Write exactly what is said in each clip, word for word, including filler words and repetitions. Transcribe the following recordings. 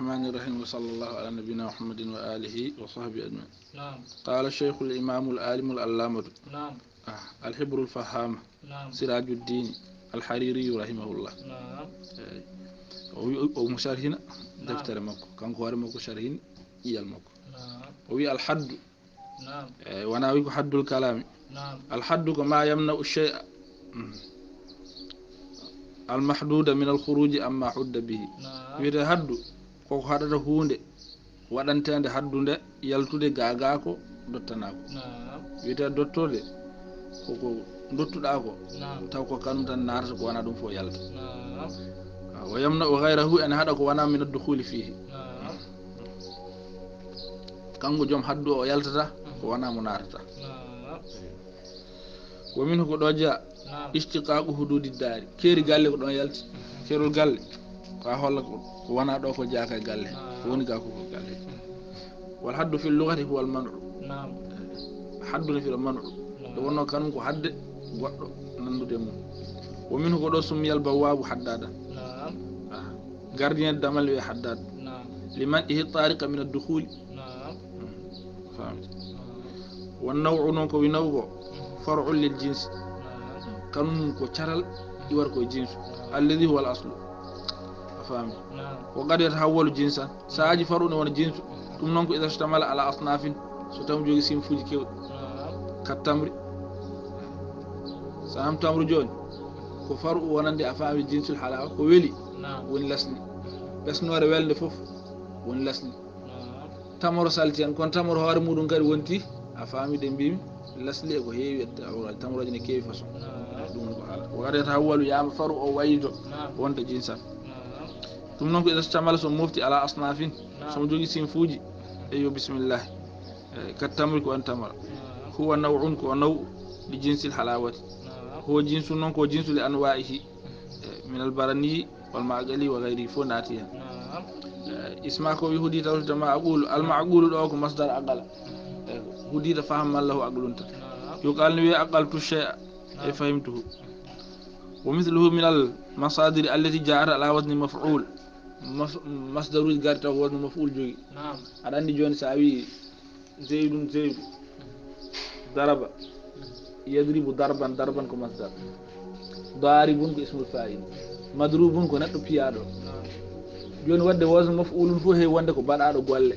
الرحمن الرحيم، وصلى الله على نبينا محمد وآله وصحبه أجمعين. نعم. قال الشيخ الإمام العالم العلامة، نعم. آه، الحبر الفهام، نعم. سراج الدين الحريري رحمه الله. نعم. Eh, o wi-, o, o mo sharhina, نعم. Deftere makko, kanko hoore makko sharhini ƴiyal makko. نعم. O wi alhaddu. نعم. Eh, wona wi ko haddul kalami. نعم. Alhaddu ko ma yamna'u shay'a. Mm. Almahduda min alkhuruji amma hudda bihi. نعم. Wiyete haddu koko haɗata huunde waɗanteende haddu nde yaltude ga, ga ko dottanaako. نعم. Wiyete dottorde koko dottuɗa ko, نعم. Taw ko kanum tan naatata, ko wona ɗum fof yalta. نعم. Ah, wa yamna'u ghayrahu, ene haɗa ko wona min addukhuli fihi. نعم. Kanko joom haddu o yaltata ko wona mo naatata. نعم. Wa minhu, ko ɗo jeya, نعم. Ishtiqaqu hududi dari, keeri galle ko ɗon yalti. Mhm. Keerol galle ko a holla ko, ko wona ɗo ko jeya ka galle. نعم. Ko woni ga ko, ko galle. Mhm. Wal haddu fil lughati huwa al man'u. نعم. Haddu ne fil man'u. نعم. Nde wonno kanum ko hadde goɗɗo nandude mum. Wa minhu, ko ɗo summiyal bawwabu haddada. نعم. Ah, gardien damal wiye haddad. نعم. Liman ihi tariqa min ad-dukhuli. نعم. Faami. نعم. Wan naw'u, noon ko wi naw'u ko, mhm, far'un lil jinsi. نعم. Kanum ko caral iwata ko e jinsu. نعم. Alladhi huwa al aslu. A faami. نعم. Wa qad yatahawwalu jinsan. Saaji far'u ne wona jinsu. Mhm. Ɗum noon ko idha ishtamala ala asnafin, so tawi jogi sinfuuji kewɗi. نعم. Kat tamri. So ham tamru jooni, ko far'u wonande, a faami, jinsul halawa, ko weli, نعم, woni lasli. Ɓesnoore welnde fof woni lasli. نعم. Tamaro salti hen, kono tamaro hoore muɗum kadi wonti, a faami, ɗe mbimi lasli e ko heewi e tamaro-, tamrooje ne keewi façon. نعم. Ɗum ko haala. Wa qad yatahawwalu, yama far'u o waydo, نعم, wonta jinsan. نعم. Ɗum noon ko idha ishtamala, so mofti ala asnafin, نعم, so mo jogi sinfuuji, eyyo, bismillah. Eh, kat tamri, ko an tamara. نعم. Huwa naw'un, ko naw'u, li jinsil halawati. نعم. Huwa jinsu, noon ko jinsu li anwa'ihi. Eh, min al barani wal ma'qali wa ghayri, fof naati hen. نعم. Eh, isma ko wi hudita, hudita ma'qulu. Al ma'qulu ɗo ko masdar aqala. Eh, hudita faham man lahu aqlun tan. نعم. Yuqal, ne wiye aqaltu shay'a. E, نعم, fahimtuhu. Wa mithluhu min al masadiri allati ja'at ala wazni maf'ul. Mas-, masdaruji garta ko waznu maf'ul jogi. نعم. Aɗa andi joni sa wi Zeydun, Zeydu. Daraba. Yadribu darban, darban ko masdar. Daribun ko ismul fa'il. Madrubun ko neɗɗo piyaɗo. Joni wadde wazn maf'ulun fof heewi wonde ko baɗaɗo golle.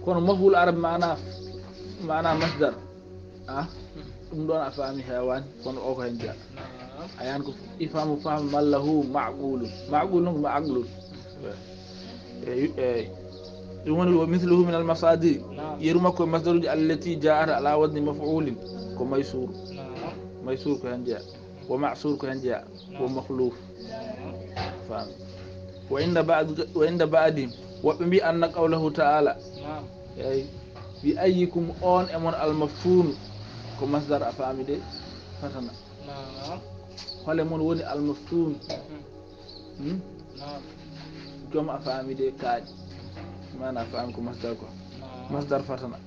Kono maf'ul arab maana, maana masdar. Ah, ɗum ɗon a faami heewani, kono o ko hen jeya. نعم. A yahan ko ifhamu fahma man lahu ma'qulun. Ma'qul noon ko ma'qulun. Eyi, eyi. Ɗum woni wa mithluhu min al masadir. نعم. Yeru makko e masdaruji allati ja'at ala wazni maf'ulin. Ko maysur. نعم. Maysur ko hen jeya. Wa ma'sur ko hen jeya. Wa نعم. Makhluf. نعم. Faami. Wa inda ba'd, wa inda ba'dihim. Woɓɓe mbi anna qawlahu ta'ala. نعم. Eyi. Bi ayyikum, on e mon al maftun. Ko masdar, a faami de, fatana. نعم. Hole mon woni al maftun. Mhm. Hmm? نعم. Joom, a faami de kaaƴi. Maana faami ko masdar ko. نعم. Masdar fatana.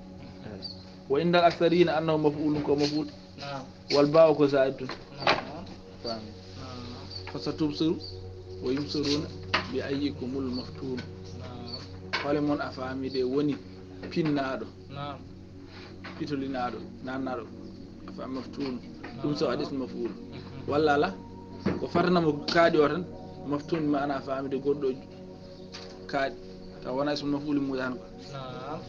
Eyi. Wa indal aktharina annahu maf'ulun, ko maf'ul. نعم. Wal ba'u ko za'idatun. نعم. Faami. نعم. Fa satubsiru wa yubsiruna bi ayyikumul maftun. نعم. Hole mon a faami de woni pinnaɗo. نعم. Pitolinaɗo, nannaɗo. A faami, maftun. Ɗum so hadis maf'ul. Mhm. Walla ala? Ko fatana mo kaaƴi o tan. Maftun maana faami de goɗɗo kaaƴi. Taw wona ismu maf'ul mo yan ko. نعم.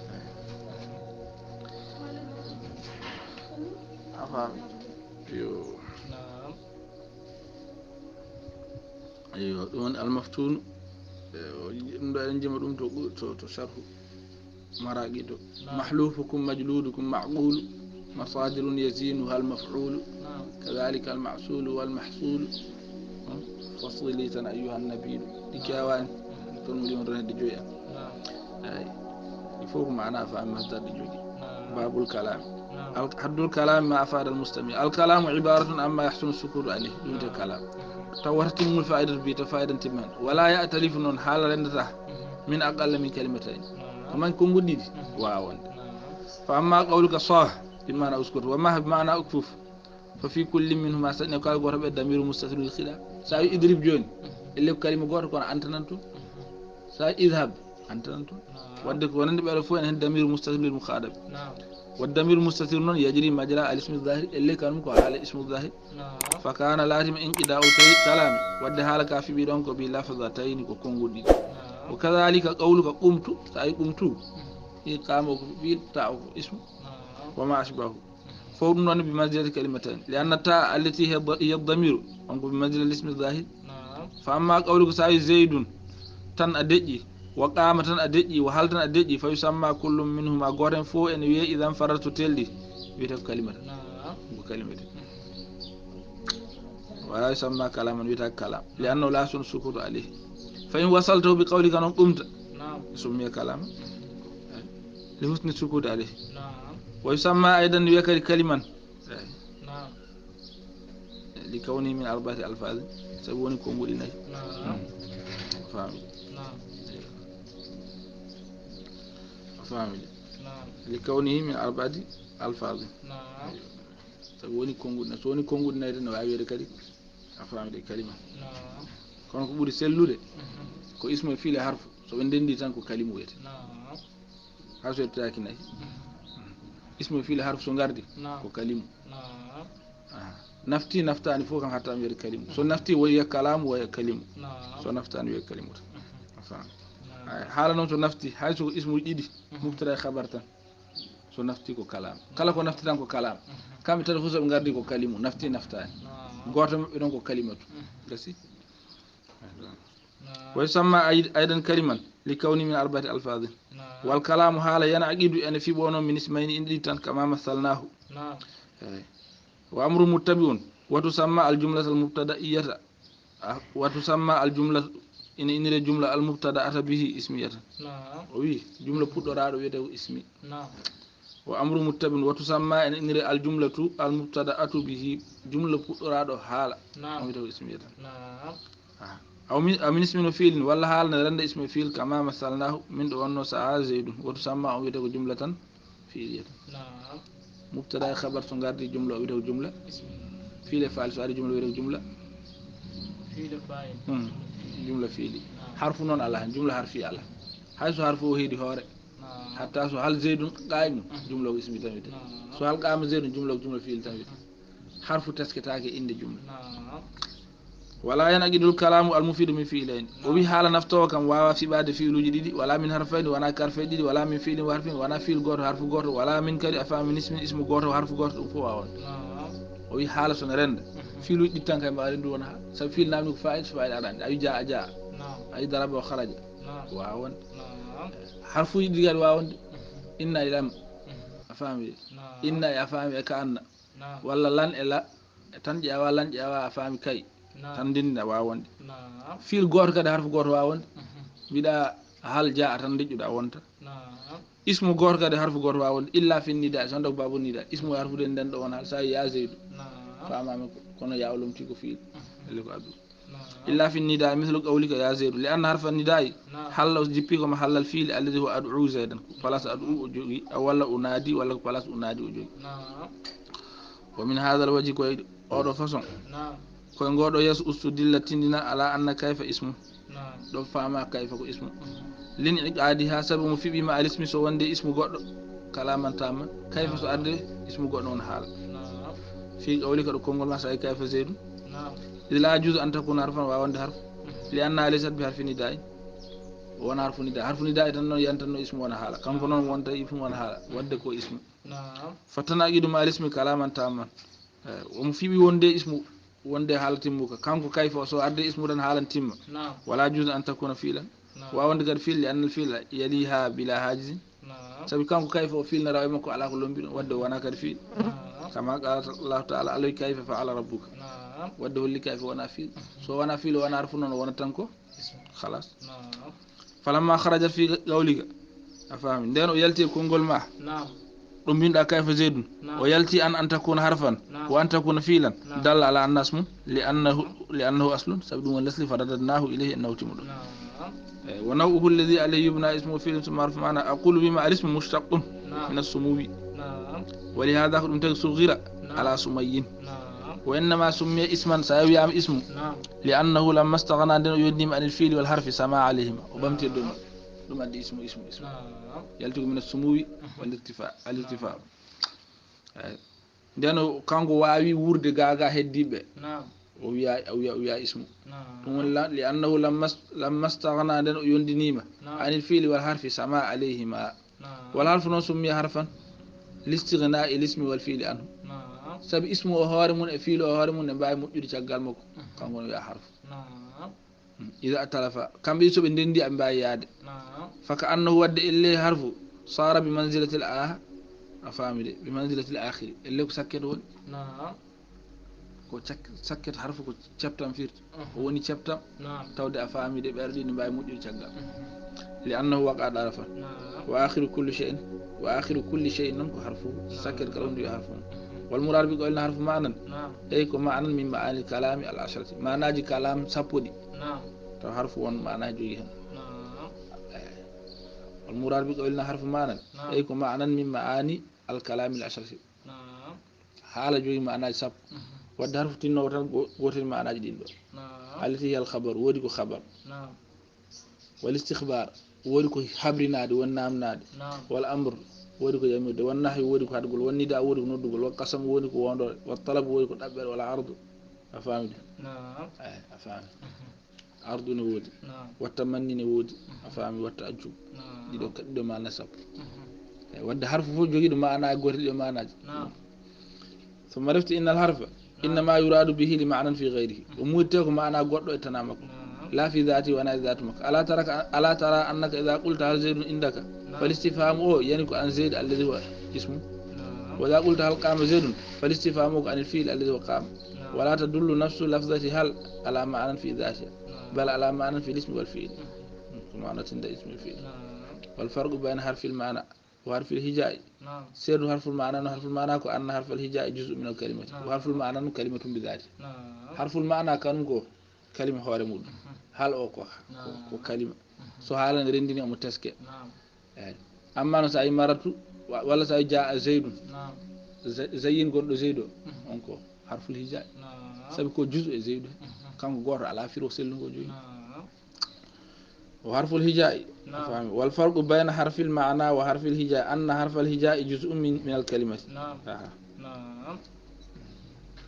A faami. Yo. نعم. Eyyo, ɗum woni almaftunu. E, o, ɗum ɗo eɗen jima ɗum to, to, to sharhu Maraqi to. نعم. Mahlufukum majludukum ma'qulu. Masadirun yazinuha almaf'ulu. نعم. Kadhalika alma'sulu walmahsulu. Hmm? Fasili tan ayyuhan nabilu. Ɗi kewani. Mhm. Ton wuli on renede joyi am. نعم. Eyi. Il faut ko maana faami masdar ɗi jogi. نعم. Babul kalam. نعم. Al-, haddul kalam ma afada al mustami. Al kalamu ibaratun amma yahsunu sukutu alayhi. Ɗum wiyete نعم. Kalam. Mhm. Taw wata timmul fa'idatu bi, taw fa'idan timman. Wala ya'talifu, noon haala rendata. Mhm. Min aqalla min kalimatayn. نعم. Ko man konnguɗi ɗiɗi. Mhm. Wawa wonde. نعم. Fa amma qawluka sah, bi maana uskut. Wa mah bi maana ukfuf. Fa fi kullin minhuma, saɗne kala gooto ɓe damiru mustatirul khilaf. Sa wi idrib jooni, mhm, elle ko kalima gooto kono antanan tun. Mhm. Sa idhab, an tan to. Wadde ko wonande ɓeɗo fof ene hen damiru mustatir lil mukhadab. Wa damiru mustatir noon yajri majra al ismi zahir, elle kanum ko haala ismu zahir. Fa kana latima inqida'ul kay-, kalami, wadde haala ka fiɓi ɗon ko bi lafzatayni, ko konguɗi ɗiɗi. Wa kadhalika qawluka qumtu, sa wi qumtu, i qama ko fi'il, ta o ko ismu. Wa ma ashbahu. Fof ɗum ɗon bi manzilati kalimatayn, li anna ta allati hiya da-, hiya damiru, on ko bi manzilati ismi zahir. Fa amma qawluka sa wi zaydun, tan a deƴƴi, wa qama, tan a deƴƴi, wa hal, tan a deƴƴi, fa yusamma kullum minhuma, gooto hen fof ene wiye idan farrat, so telɗi, wiyete ko kalimata. Ko kalimata. Wala yusamma kalaman, wiyata ko kalam. Li annahu la yahsunu sukutu alayhi. Fa in wasaltahu bi qawlika noon qumta, summiya kalama. Li husni sukuti alayhi. Wa yusamma aydan, wiya kadi kaliman. Li kawni min arba'ati alfaz, sabu woni konguɗi nayi. Faami. Faami. Li kawni min arba'ati alfaz. Sabu woni konguɗi nayi. So woni konguɗi nayi tan, ne wawi wiyede kadi a faami de kalima. Kono ko ɓuri sellude ko ismu e fiile harfu. So ɓe ndendi tan ko kalimu wiyete. Hay so yettaki nayi. Ismu e fiile harfu so ngardi ko kalimu. Ah, nafti, naftani fof kam hatta mi wiyata kalimu. So nafti, woya kalamu, woya kalimu. So naftani, wiya kalimu tan. A faami. Ay, haala noon so nafti, hay so ko ismuji ɗiɗi, mubtada e khabar tan. So nafti ko kalam. Kala ko nafti tan ko kalam. Kamɓe tati fof so ɓe ngardi ko kalimu, nafti, naftani. Gooto maɓɓe ɗon ko kalimatu. Gasi. Wa yusamma ay-, aydan kaliman li kawni min arba'ati alfazin. Wal kalamu, haala, yan'aqidu, ene fiɓo noon min ismayni, ina ɗiɗi tan, kama masalnahu. Eyi. Wa amru muttabi'un, wa tusamma al jumlata al mubtada'iyata. Ah, wa tusamma al jumla, ina innire jumla al mubtada'ata bihi ismiyatan. O wi jumla puɗɗoraɗo wiyete ko ismi. Wa amru muttabin, wa tusamma, ene innire al jumlatu al mubtada'atu bihi, jumla puɗɗoraɗo haala. On wiyete ko ismiyatan. Ah. Aw min, aw min ismin wa fi'lin, walla haala ne renda ismu e fi'il, kama masalnahu, min ɗo wonno sa'a zaydun. Wa tusamma, on wiyete ko jumla tan fi'iliyatan. Mubtada e khabar so ngardi jumla, o wiyete ko jumla. Fi'il e fa'il so ari jumla, o wiyete ko jumla. Hmm. Jumla fi'ili. Harfu noon ala hen, jumla harfi ala. Hay so harfu o heedi hoore. Hatta so hal zaydun qa'imun, jumla ko ismi tan wiyete. So hal qama zaydun, jumla ko jumla fi'ili tan wiyete. Harfu tesketake innde jumla. Wala yan'aqidul kalamu al mufidu min fi'layni. O wi haala naftowo kam wawa fiɓade fi'luji ɗiɗi, wala min harfayni, wona karfe ɗiɗi, wala min fi'lin wa harfin, wona fi'il goto, harfu goto, wala min kadi a faami ismin, ismu goto, harfu goto, ɗum fof wawa wonde. O wi haala so ne renda. Fi'luji ɗiɗi tan kay mbawa rendude wona haala. Sabu fi'il namdi ko fa'il, so fa'il arani. A wi jaa, a jaa. A wi daraba, o kharaja. Wawa wonde. Harfuji ɗiɗi kadi wawa wonde. Inna e lam. A faami? Inna e a faami e ka anna. Walla lan e la, e tan ƴeewa, lan ƴeewa, a faami kay. Tan ndinna wawa wonde. Fi'il goto kadi harfu goto wawa wonde. Mbiɗa hal jaa tan deƴƴuɗa wonta. Ismu goto kadi harfu goto wawa wonde. Illa fi nida, so ndo babu nida. Ismu harfu de nden ɗo won hal. Sa ya zaydu. Famami ko, kono ya o lomti ko fi'il. Elle ko addu. Illa fi nida, mislu qawlika ya zaydu. Li anna harfa nidai halla o jippi ko mahallal fi'li alladhi huwa ad'u zaydan. Ko place ad'u o jogi, aw walla unadi, walla ko place unadi o jogi. Wa min hadha al wajhi, ko e oɗo façon. Ko e ngoɗo yeeso ustudilla tindina ala anna kayfa ismu. Ɗo fama kayfa ko ismu. Lin iqadiha, sabu mo fiɓima al ismi so wonde ismu goɗɗo. Kalaman tamma. Kayfa so arde ismu goɗɗo on haala. Fi qawlika ɗo konngol ma sa wi kayfa zaydun. Id la yajuzu an takuna harfan, wawa wonde harfu. Li anna laysat bi harfi nidai. Wona harfu nida. Harfu nida e tan noon yantanno ismu wona haala. Kanko noon wonta ismu wona haala. Wadde ko ismu. Fattanaqidu ma al ismi kalaman tamman. Eh, omo fiɓi wonde ismu, wonde haala timmuka. Kanko kayfa o so arde ismu tan haalan timma. Wala juzu an takuna fi'lan. Wawa wonde kadi fi'l, li anna al fi'la yaliha bila hajizin. Sabi kanko kayfa o fi'l na rawa e makko ala ko lombi ɗum. Wadde wona kadi fi'l. Kama qala Allahu ta'ala, Allah kayfa fa'ala rabbuka. Wadde holli kayfa wona fi'l. So wona fi'l, wona harfu noon, wona tan ko. Khalas. Falamma kharaja fi qawlika. A faami? Nden o yalti e konngol ma. Ɗum mbinɗa kayfa zaydun. O yalti an an takuna harfan. Wa an takuna fi'lan. Dalla ala anna ismun. Li annahu, li annahu aslun. Sabi ɗum woni lesli, faradadnahu ilayhi, annahu timmuɗo. Eh, wa naw'uhu alladhi alayhi yubna ismu fi'lin summa harfu ma'na. Aqulu bima al ismu mushtaqqun min as-sumuwi. Wa li hadha ko ɗum tagi sughira ala sumayyin. Wa innama summiya isman, so a wiyaama ismu, li annahu lamma staghna, nden o yondima anil fiili wal harfi sama alayhima, o ɓamti e dow mum. Ɗum addi ismu, ismu, ismu. Yalti ko mina sumuwi wal irtifa, al irtifa. Eyi. Nden o, kanko waawi wuurde gaa gaa heddiiɓe. O wiya, o wiya, o wiya ismu. Ɗum woni la, li annahu lamma, lamma staghna, nden o yondinima anil fiili wal harfi sama alayhima. Wal harfu noon summiya harfan listighnai lismi wal fiili anhu. Sabi ismu o hoore mum e fiilu o hoore mum ne mbaawi moƴƴude caggal makko. Kanko no wiya harfu. Ida talafa, kamɓe ɗiɗi so ɓe ndendi, aɓe mbaawi yaade. Faka annahu, wadde elle harfu sara bi manzilatil a, a faami de, bi manzilatil akhiri. Elle ko sakket woni. Ko cak-, sakket harfu ko ceptam firti. O woni ceptam. Tawde a faami de, ɓeeɗo ɗiɗi ne mbaawi moƴƴude caggal. Li annahu waqa darafan. Wa akhiru kulli shay'in, wa akhiru kulli shay'in noon ko harfu. Sakket kala wondu yo harfu. Wal murad bi qawlina harfu ma'nan. Eyi ko ma'nan min ma'anil kalami al asharati. Maanaaji kalam sappo ɗi. Taw harfu won maanaaji joyi hen. Eyi. Wal murad bi qawlina harfu ma'nan. Eyi ko ma'nan min ma'ani al kalami al asharati. Haala jogi maanaaji sappo. Wadde harfu tinnowo tan go-, gootel maanaaji ɗin ɗo. Allati hiya al khabar, woodi ko khabar. Wal istikhbar, woodi ko habrinaade, won naamnaade. Wal amr, woodi ko yamirde. Wan nahyu, woodi ko haɗgol. Wan nida, woodi ko noddugol. Wal qasam, woodi ko wondore. Wat talab, woodi ko ɗaɓɓere. Wal ardu, a faami de? Eyi, a faami. Ardu ne woodi. Wa tamanni ne woodi. A faami, wa ta'ajjub. Ɗiɗo ka-, ɗiɗo maana sappo. Eyi, wadde harfu fof jogiiɗo maana gootel ɗiɗo maanaaji. Summa refti innal harfa innama yuradu bihi li ma'nan fi ghayrihi. O muurite ko maana goɗɗo e tanaa makko. La fi dhati, wona e dhatu makko. Ala taraka, ala tara annaka idha qulta hal zaydun indaka. Fal istifhamu o yani ko an zayd alladhi huwa ismu. Wa idha qulta hal qama zaydun fal istifhamu ko anil fi'l alladhi huwa qama. Wala tadullu nafsu lafzati hal ala ma'nan fi dhatiha. Bal ala ma'nan fil ismi wal fi'l. Ko maana tinda ismi wal fi'l. Wal farqu bayna harfil ma'na wa harfil hija'i. Seedu harful ma'na no harful ma'na ko anna harfal hija'i juz'un min al kalimati. Wa harful ma'na no kalimatun bi dhati. Harful ma'na kanum ko kalima hoore muɗum. Hal o ko, ko, ko kalima. So haala ne rendini omo teske. Eyi. Amma no sa yi maratu, wa-, walla sa yi jaa zaydun. Za-, zayyin gonɗo zaydo. On ko harful hija'i. Sabi ko juz'u e zaydu. Kanko gooto ala firo sellugo joyi. Wa harful hija'i. Fahmi. Wal farqu bayna harfil ma'na wa harfil hija'i anna harfal hija'i juz'un min, min al kalimati. Aha.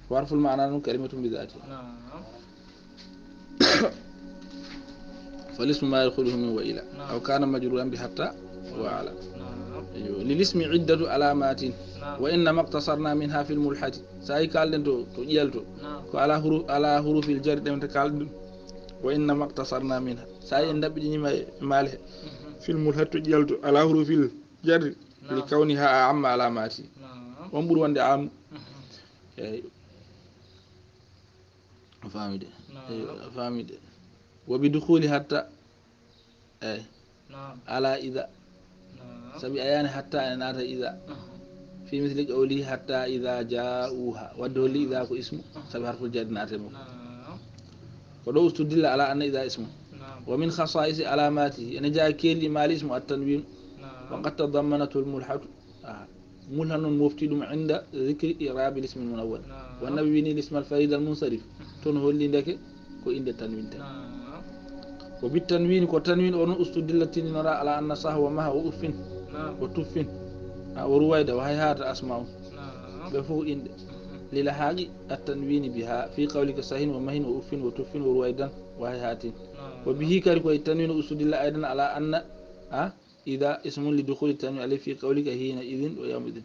Wa harful ma'na nun kalimatun bi dhati. Fal ismu ma yadkhuluhu min wa ila. Aw kana majruran bi hatta wa ala. Ayyo. Lil ismi iddatu alamatin. Wa innama iqtasarna minha fil mulhati. Sa yi kalden to, to ƴiyal to. Ko ala huru-, ala hurufil jarri ɗen te kalden. Wa innama iqtasarna minha. Sa yi en ɗaɓɓiɗinima e maale he. Fil mulhati to ƴiyal to. Ala hurufil jarri. Li kawniha a'amma alamati. On ɓuri wonde am. Eyi. A faami de. Eyi, a faami de. Wa bi dukhuli hatta. Eyi. Ala idha. Sabi a yani hatta ene naata idha. Fi misli qawli hatta idha ja'uha. Wadde holli idha ko ismu. Sabi harful jarri naata e makko. Ko ɗo ustudilla ala anna idha ismu. Wa min khasa'isi alamatihi. Ene jaa kelli maali ismu at tanwin. Wa qad tadammanatu al mulhatu. Aha. Mulha noon mofti ɗum inda dhikri i'rabil ismil munawwan. Wa nawwini l ismal farid al munsarif. Toon holli ndeke ko innde tanwinte. Wa bit tanwini, ko tanwin o noon ustudilla tindinora ala anna sah wa mah wa uffin wa tuffin. A, wa ruwayda wa hayhata asma'un. Ɓe fof inɗe. Lil haqi at tanwini biha fi qawlika sahin wa mahin wa uffin wa tuffin wa ruwaydan wa hayhatin. Wa bihi kadi ko e tanwin ustudilla aydan ala anna, a, idha ismun li dukhuli tanwin alayhi fi qawlika hina idhin wa yawma idhin.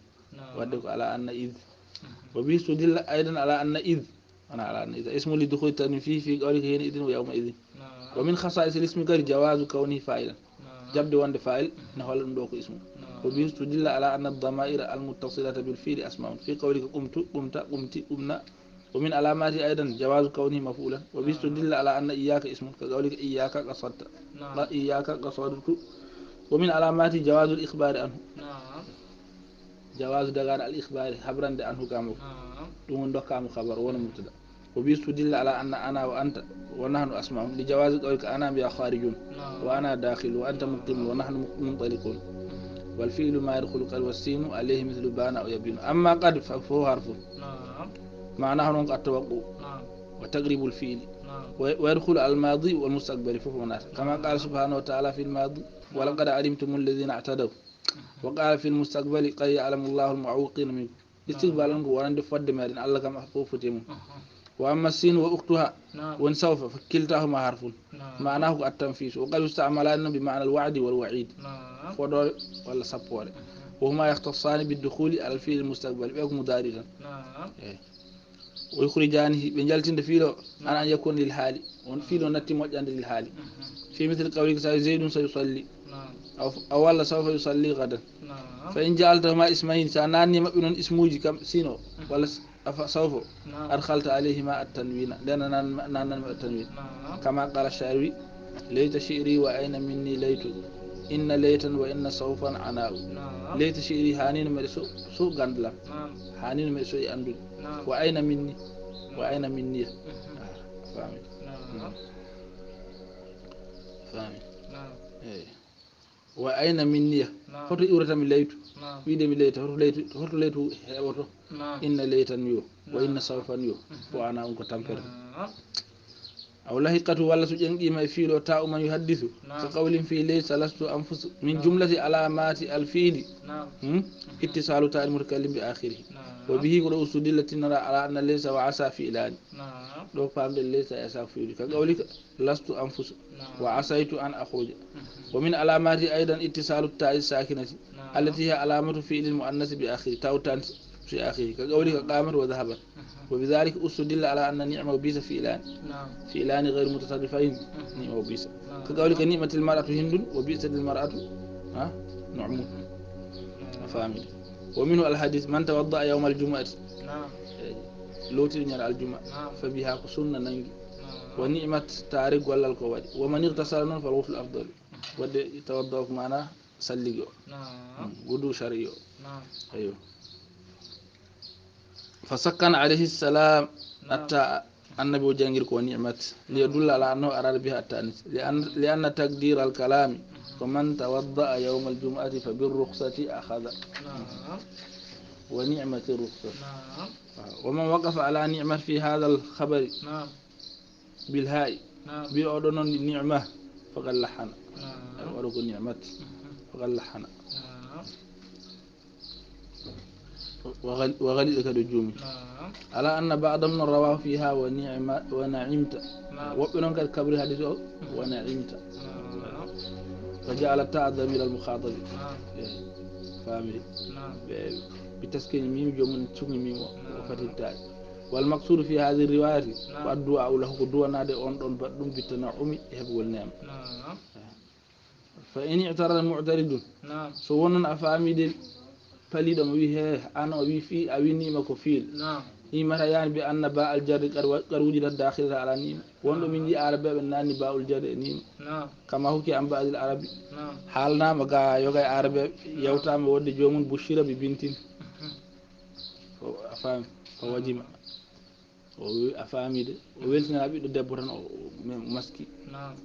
Wadde ko ala anna idh. Wa bihi istudilla aydan ala anna idh. Wona ala anna idha ismun li dukhuli tanwin fihi fi qawlika hina idhin wa yawma idhin. Wa min khasa'is al ismi kadi jawazu kawnihi fa'ilan. Jaɓde wonde fa'il ne holla ɗum ɗo ko ismu. Wa bihi istudilla ala anna ad-dama'ira al muttasilata bil fi'li asma'un fi qawlika qumtu, qumta, qumti, qumna. Wa min alamati aydan jawazu kawnihi maf'ulan. Wa bihi istudilla ala anna iyyaka ismun ka qawlika iyyaka qasadta. Qa-, iyyaka qasadtu. Wa min alamati jawazul ikhbari anhu. Jawazu dagana al ikhbari, habrande anhu kamo. Ɗum woni dokkamo khabar, wona mubtada. Wa bihi istudilla ala anna ana wa anta wa nahnu asma'un li jawazi qawlika ana biha kharijun. Wa ana dakhil wa anta muqimun wa nahnu muntaliqun. Wal fi'lu ma yadkhulu qad wa sinu alayhi mithlu bana aw yabinu. Amma qad fa huwa harfun. معناه نون التوقع. نعم. وتقريب الفعل. نعم. وي-، ويدخل الماضي والمستقبل فوق هناك. كما قال سبحانه وتعالى في الماضي: "ولقد علمتم الذين اعتدوا." وقال في المستقبل: "قد يعلم الله المعوقين منكم." استقبال نعم. نقول ورند فد ما دين الله كما فوق فتيمون. أها. وأما السين وأختها نعم. وإن سوف فكلتاهما حرف. نعم. معناه التنفيذ، وقد يستعملان بمعنى الوعد والوعيد. نعم. فدور ولا سبورة. أها. وهما يختصان بالدخول على الفعل المستقبل، بيك مضارع. نعم. إيه. ويخرجانه، ɓe jaltinta fiilo, نعم. عن أن يكون للحال. On fiilo natti moƴƴande للحال. أها. في مثل قولك: "زيد سيصلي." نعم. أو، أو ولا: "سوف يصلي غدا." نعم. فإن جعلتهما اسمين، sa nanni maɓɓe noon ismuuji kam sino, أها. ولا س-، أف-، سوف. نعم. أدخلت عليهما التنوين. Nden a nan-، nannan maɓɓe tanwin. نعم. كما قال الشاعر: "ليت شعري وأين مني ليت. إن ليتا وإن سوفا عناء." نعم. "ليت شعري", hanino meɗe so, so gandalam. نعم. Hanino meɗe so e andude. نعم. "وأين مني؟" نعم. "وأين مني؟" أها. Ah, faami. نعم. Faami. نعم. Eyi. "وأين مني؟" Naam. Hoto iwrata mi leytu? Naam. Wiide mi leyta, hoto leytu, hoto leytu heɓoto? Naam. Inna leytan yo, wa inna Naam. sawfan yo. Mhm. Ko ana on ko tampere. Naam. Aw lahiqatu, walla so ƴenqiima e fiilo ta uman yuhaddisu. Naam. Ka qawlin fi laysa lastu anfusu. Min Naam. jumlati alamati al fiili. Naam. Hmm? Mhm. Ittisalu ta al mutakallim bi akhiri. Naam. Wa bihi ko ɗo ustudilla tinnora ala anna laysa wa asa fiilani. Naam. Ɗo pamɗen laysa e asa fiili. Ka qawlika lastu anfusu. نعم. وعسيت أن أخرج. مهم. ومن علامات أيضا اتصال التاء الساكنة نعم. التي هي علامة فعل المؤنث بآخره، تاء التأنيث في آخره، كقولك قامت وذهبت. مهم. وبذلك استدل على أن نعم وبئس فعلان. نعم. فعلان غير متصرفين. مهم. نعم وبئس. نعم. كقولك نعمت المرأة هند وبئست المرأة، ها؟ نعم. مهم. نعم. فهمت. ومنه الحديث: من توضأ يوم الجمعة. نعم. Lootiri ñande aljuma. Naam. Fa biha, ko sunna nangi. Naam. Wa ni'mat, taari gollal ko waɗi. Wa man igtasala noon fal ghuslu afdal. Mhm. Wadde tawadda ko mana salligi o. Naam. Mm, wudu shar'i o. Naam. Ayo. Fa sakkan alayhi salam Naam. atta annabi o jangir ko ni'mat. Li yadulla ala annahu arada biha at-ta'nis. Li an-, li anna taqdir al-kalami Mhm. ko man tawadda yawm al-jum'ati fa bir rukhsati akhadha. Naam. Wa ni'mat ar-rukhsah. Naam. Wa man waqafa ala ni'mat fi hadha al-khabari Naam. bil ha'i. Naam. Bi oɗo noon ni'ma faqad lahana. Naam. Waɗo ko ni'mat Mhm. faqad lahana. Naam. Wa ghal-, wa ghalita kadi o juumi. Naam. Ala anna ba'dahum rawahu fiha wa ni'ma, wa na'imta. Naam. Woɓɓe noon kadi kabri hadis o Mhm. wa na'imta. Naam. Fa ja'ala ta'a damir al-mukhatabi. Naam. Eh, famiri. Naam. Ɓe, bi taskini mim, joomum cukni mim o, Naam. o fatittaaki. Wal maqsudu fi hadhihi riwayati, Naam. ko addu'a lahu, ko duwanaade on ɗon baɗɗum bi tana'umi, e heɓugol neema. Naam. Fa in i'tarada mu'taridun. Naam. So wonnon a faami de paliɗo mo wi he, an o wi fi, a wi ni'ma ko fiil. Naam. Ni'mata yani bi anna ba al jarri qad wa-, qad wujidat dakhilata ala ni'ma. Wonɗo min Naam. Yi'i Arabeɓe nanni ba ul jarri e ni'ma. Naam. Kama huki an ba'dil arabi. Naam. Haalnaama ga yoga e Arabeɓe, Naam. yewtaama wonde joomum bushira bi bintin. Mhm. O, a faami, fa wajima. O wi-, a faami de. O weltinaa ɓiɗɗo debbo tan, o, o, men maski. Naam.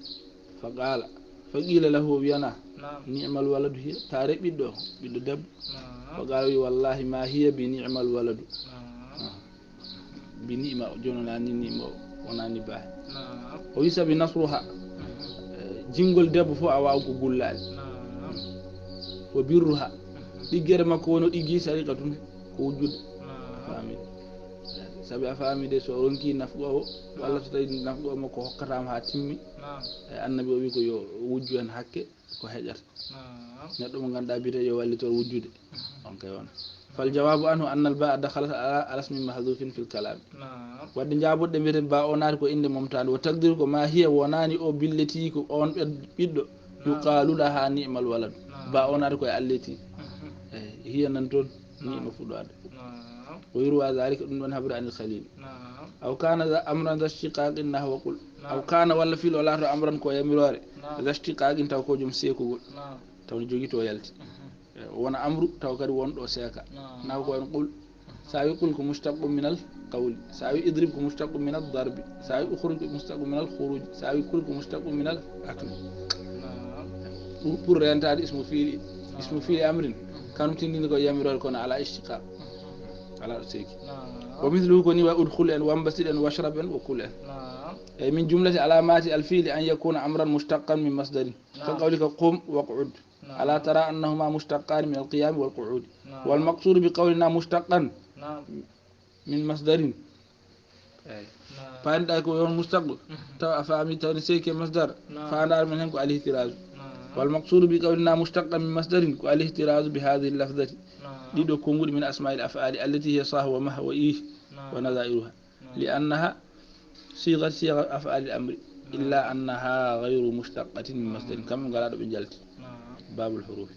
Fa qaala, fa qiila lahu, o wiyana, Naam. Ni'mal waladu hiya, taare ɓiɗɗo, ɓiɗɗo debbo. Naam. Fa qaala, wi, wallahi ma hiya bi ni'mal waladu. Naam. Ah. Bi ni'ma, o jono na ni ni'ma o, wona ni baahe. Naam. O wi sabi nasruha, Mhm. eh, jingol debbo fof a waawa ko gullaali. Naam. Wa birruha, Mhm. ɗiggere makko woni o ɗiggi sariqatun, ko wujjude. Naam. Faami. Sabi a faami de, so o ronki nafqo o, walla Naam. so tawi nafqo o makko hokkataama haa timmi, Naam. e annabi o wi ko yo wujju hen hakke, ko heƴata. Naam. Neɗɗo mo ngannduɗaa biyetee yo wallitor wujjude. Mhm. On kay wona. Fal jawaabu anhu anna al baa dakhalat ala, ala ismin mahdhufin fil kalam. Naam. Wadde jaabuɗe mbiyeten ba o naati ko innde momtaande. Wa taqdiru ko ma hiya wonani o billeti ko on ɓed-, ɓiɗɗo. Naam. Yuqalu laha ni'mal walad. Naam. Ba o naati ko e alleti. Mhm. Eh, hiya nan toon. Naam. Ni'ma fuɗɗoode. Naam. Wa yurwa dhalika, ɗum ɗon haɓre anil khalil. Naam. Aw kana dha amran dha ishtiqaqin nahwa qul. Naam. Aw kana, walla filo laato amran ko yamiroore. Naam. Dha ishtiqaqin, taw ko joom seekugol. Naam. Taw ne jogii to yalti. Mhm. Eh, wona amru, taw kadi won ɗo seeka. Naam. Naw ko en qul. Mhm. Sa wi qul ko mushtaqu min al qawli. Sa wi idrib ko mushtaqu min al darbi. Sa wi ukhruj ko mushtaqu min al khuruj. Sa wi kul ko mushtaqu min al akli. Naam. Pour, pour rentade ismu fiili, Naam. ismu fiili amrin. Mhm. Kanum tindini ko yamiroore kono ala ishtiqaq. Mhm. Alaa ɗo seeki. Wa mithluhu ko ni wa udkhul en, wambasir en, washrab en, wa kul en. Ay min jumlati alamati al fi'li an yakuna amran mushtaqan min masdarin. Ka qawlika qum waq'ud. Ala tara annahuma mushtaqan min al qiyam wal qu'ud. Wal maqsudu bi qawlina mushtaqan min masdarin. Ay. Paanɗa ko yon mustaq. Taw a faami taw ni seeki masdar. Faandaar men hen ko al ihtiraju. Wal maqsudu bi qawlina mushtaqan min masdarin ko al ihtiraju bi hadhihi al lafzati. Ɗiɗo konguɗi min asma'il af'ali allati hiya sah wa mah wa ih wa nadhairuha. Li annaha sighat sigha af'ali al amri. Illa annaha ghayru mushtaqatin min masdarin. Kam ngala ɗo ɓe jalti. Babul huruf.